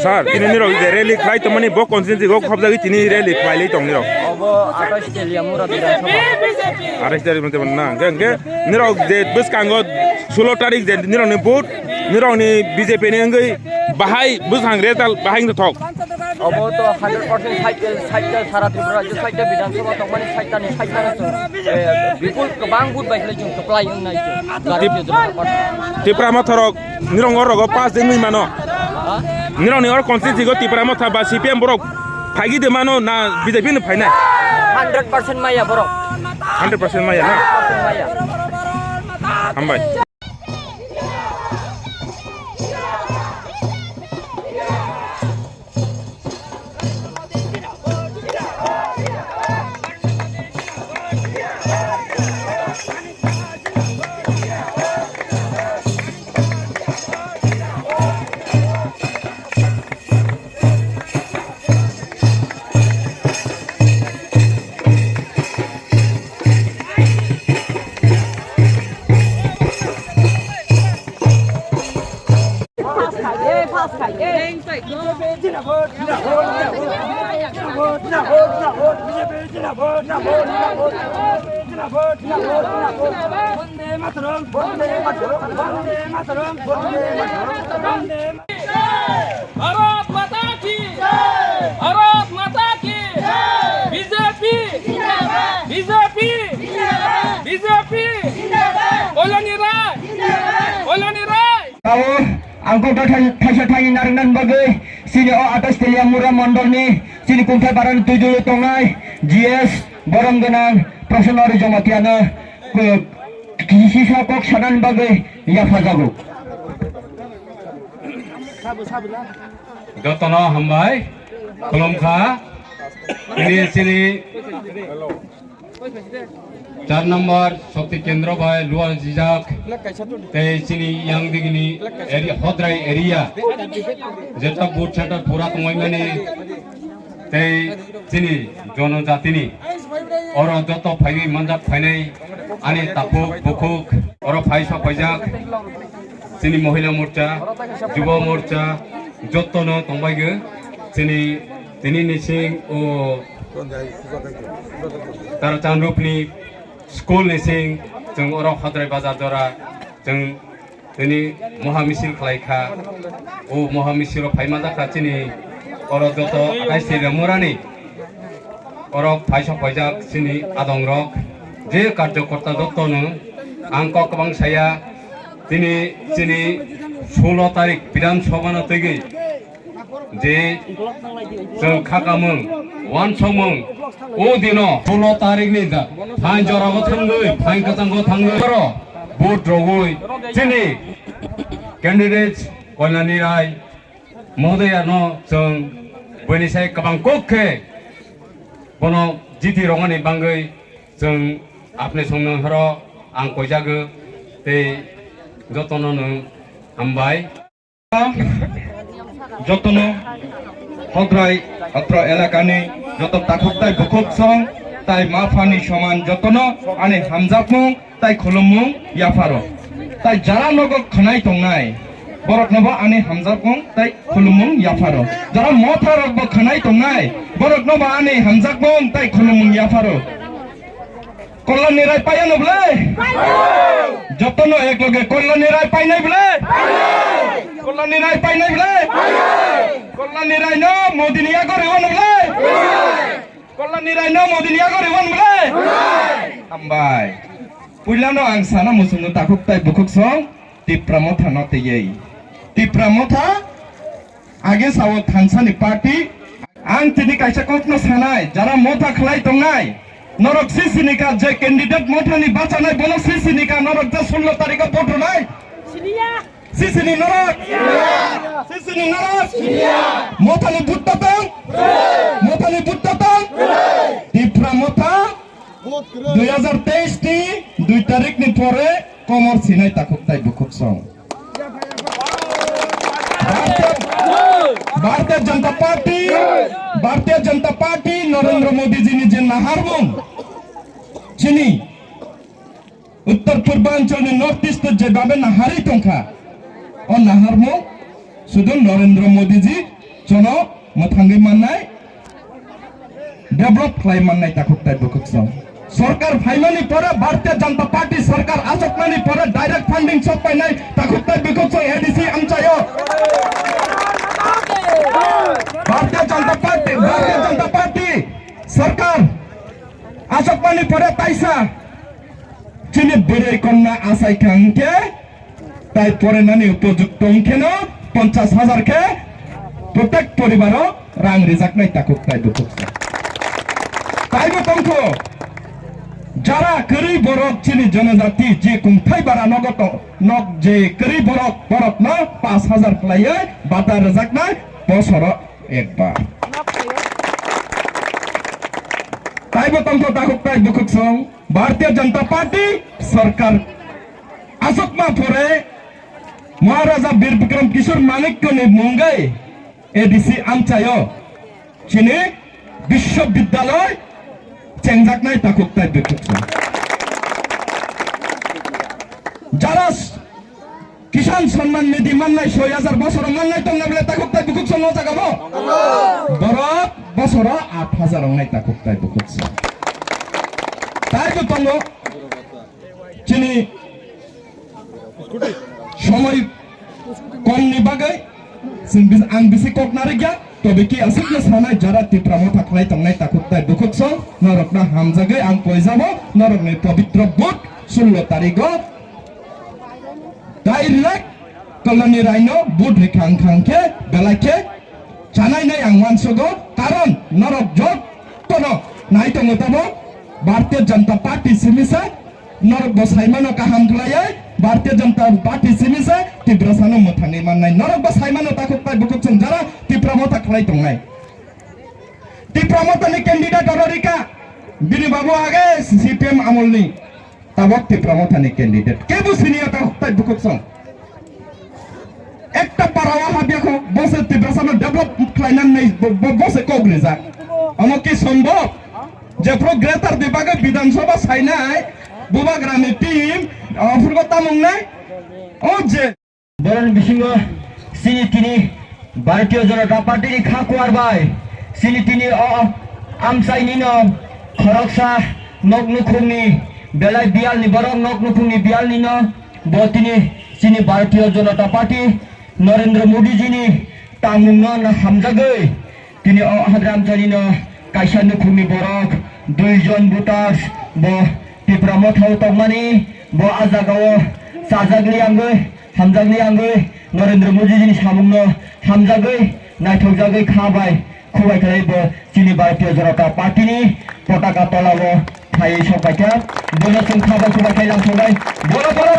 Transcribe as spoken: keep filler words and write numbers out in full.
Sir, tini nirok je rally khlai tongmani bo constituency o khobjagwi tini rally khlai lai tong nirok. Obo athais Teliamura Bidhan Sabha. Athais Teliamura na, hwnkhe, hwnkhe nirok je bwskango sulo tarik je nirokni vote, nirokni B J P ni wngwi bahai bwsang result bahai wngthok. Obo to hundred percent cycle, cycle sara Tripura rajyo cycle Bidhan Sabha tongmani cycle ni cycle no chwng, eh, bipul kwbang vote bai khlai chwng kwplai wngnai chwng. Tip-, Tripura Motha rok Nirok oro rogo pass de nui mano. Ha? Nirok ni oro constituency go Tipra Motha ba C P M borok phaigi de mano na B J P ni phainai? Hundred percent maya borok. Hundred percent maya na? Hundred percent maya. Hambai. Bharat Mata ki jai! Bharat Mata ki jai! B J P! Jindabad! B J P! Jindabad! B J P! Jindabad! Kalyani Rai! Jindabad! Kalyani Rai! Tao ang kok thaisa thaisa thani narwknani bagwi chini o athais Teliamura mondolni chini kungthai barani twi dulu tongnai G S borom gwnang Prasanna Rijomatiano kisa kok sanani bagwi yapharjago. Jotono hambai khulumkha. Ini chini char number Shakti Kendra bai luar jijak tei chini yang digini area, Hodrai area jeta vote center pura tongmani tei chini jonojatini oro joto phaiwi manjak phainai ani takhuk bukhuk oro phai sok phaijak. Chini Mohila Morcha, Jubo Morcha, jottono tongbaigwi. Chini, tini nising o Tarachandrupni school nising, chwng oro Hodrai Bazar jora, chwng tini moha misil khlaikha. O moha misilo phaima jakha chini oro joto athais Teliamurani. Oro phaisa phaijak chini adongrok, je karjokorta jotono ang kok kwbang saya, tini chini sulo tarik Bidhan Sabha no twigwi je chwng khakamung, wansokmung, o dino sulo tarik ni ja phain jorago thangwi, phain kwchango thangwi, oro vote rogwi chini candidate Kalyani Rai Mohodoyano chwng buini sai kwbang kok khe bono jiti rwmani bagwi chwng apni songno horo ang koijago tei jotono nwng hambai. Jotono Hodrai atro elakani joto takhuk tai bukhuk song tai ma phani soman jotono ani hamjakmung tai khulumung yapharo. Tai jara nogo khwnai tongnai, boroknobo ani hamjakmung tai khulumung yapharo. Jara motha rokbo khwnai tongnai, boroknobo ani hamjakmung tai khulumung yapharo. Kalyani Rai paiya no bwle? Jotono ekloge Kalyani Rai painai bwle? Kalyani Rai painai bwle? Kalyani Rai no Modi ni yago rewan bwle? Kalyani Rai no Modi ni yago rewan bwle? Hambai. Puilano ang sana muchungo takhuk tai bukhuk song Tipra Motha no tiyei. Tipra Motha age sao thansani party. Ang tini kaisa kokno sanai, jara Motha khlai tongnai, norok sisini ka je candidate Mothani bachanai bono sisini ka norok je sullo tarikho vote rwnai. Sisini norok. Sisini norok. Mothani butta tong. Mothani butta tong. Tipra Motha dui hajar teis ni dui tarik ni pore komor sinai takhuk tai bukhuk song. Bharatiya, Bharatiya Janata Party, Bharatiya Janata Party Narendra Modi ji ni je naharmung chini Uttar Purbanchal ni North East je babe nahari tongkha, o naharmung sudu Narendra Modi ji jono mwthangwi mannai, develop khlai mannai takhuk tai bukhuk song. Sorkar phaimani pore, Bharatiya Janata Party sorkar achukmani pore direct funding sok painai takhuk tai bukhuk song A D C amchaio. Bharatiya Janata Party, Bharatiya Janata Party sorkar achukmani pore taisa chini bwrwi konna achai kha hwnkhe tai porinani upojukto wngkheno ponchas hajar khe protek poribaro rang rijaknai takhuk tai bukhuk. Taibo tongkho jara kwrwi borok chini jonojati je kungthai bara nogo to-, nok je kwrwi borok borokno pash hajar khlaiwi bata rijaknai bosoro ekbar. Taibo tongkho takhuk tai bukhuk song. Bharatiya Janata Party sorkar achukma pore Maharaja Bir Bikram Kishore Manikya ni mungwi A D C amchaio chini Bishwabidyalay chengjaknai takhuk tai bukhuk song. Jara Kisan Samman Nidhi mannai soi hajar bosoro mannai tongna bole takhuk tai bukhuk song o jaga bo. Borok bosoro aat hajar ongnai takhuk tai bukhuk song. Tai bo tongo chini somoi kom ni bagwi chwng bis-, ang bisi kok narikya, tobe ki aswkno sanai jara Tipra Motha khlai tongnai takhuk tai bukhuk song norokno hamjagwi ang poijabo norokni pobitro vote sullo tarigo. Direct Kalani Raino vote rikha wngkha hwnkhe belai khe chanai nai ang uansugo, karon norok jotono nai tongo tabo Bharatiya Janata Party simi se norok bo saimano kaham khlaiwi Bharatiya Janata Party simi se Tiprasano mwthangwi mannai, norok bo saimano takhuk tai bukhuk chwng jara Tipra Motha khlai tongnai. Tipra Mothani candidate oro rikha bini babu age C P M amolni. Tabok Tipra Mothani candidate. Kebo sini ya tabok tai bukhuk song. Ekta para o habya kho, bose Tiprasano develop khlaina nei, bo-, bo-, bose kok rijak. Omo ki sombhob? Je pro Greater Dibagwi Bidhan Sabha sainai, Bubagrani team, aphurgo tamung nai? O je. Boroni bisingo chini tini Bharatiya Janata Party ni kha kuar bai chini tini o amchai nino khoroksa nok nukhungni belai biyal ni borok nok nukhungni biyal nino bo tini chini Bharatiya Janata Party Narendra Modi ji ni tangmung no hamjagwi Tini o hadra amchaini no kaisa nukhungni borok dui jon voters bo Tipra Mothao tongmani bo a jagao chajak liangwi, hamjak liangwi Narendra Modi jini samungno hamjagwi naithokjagwi kha bai khubai khlai bo chini Bharatiya Janata Party ni potaka tolao phaiwi sokpaikha. Bono chwng kha bai khubai khlai lamsokbai. Bono bono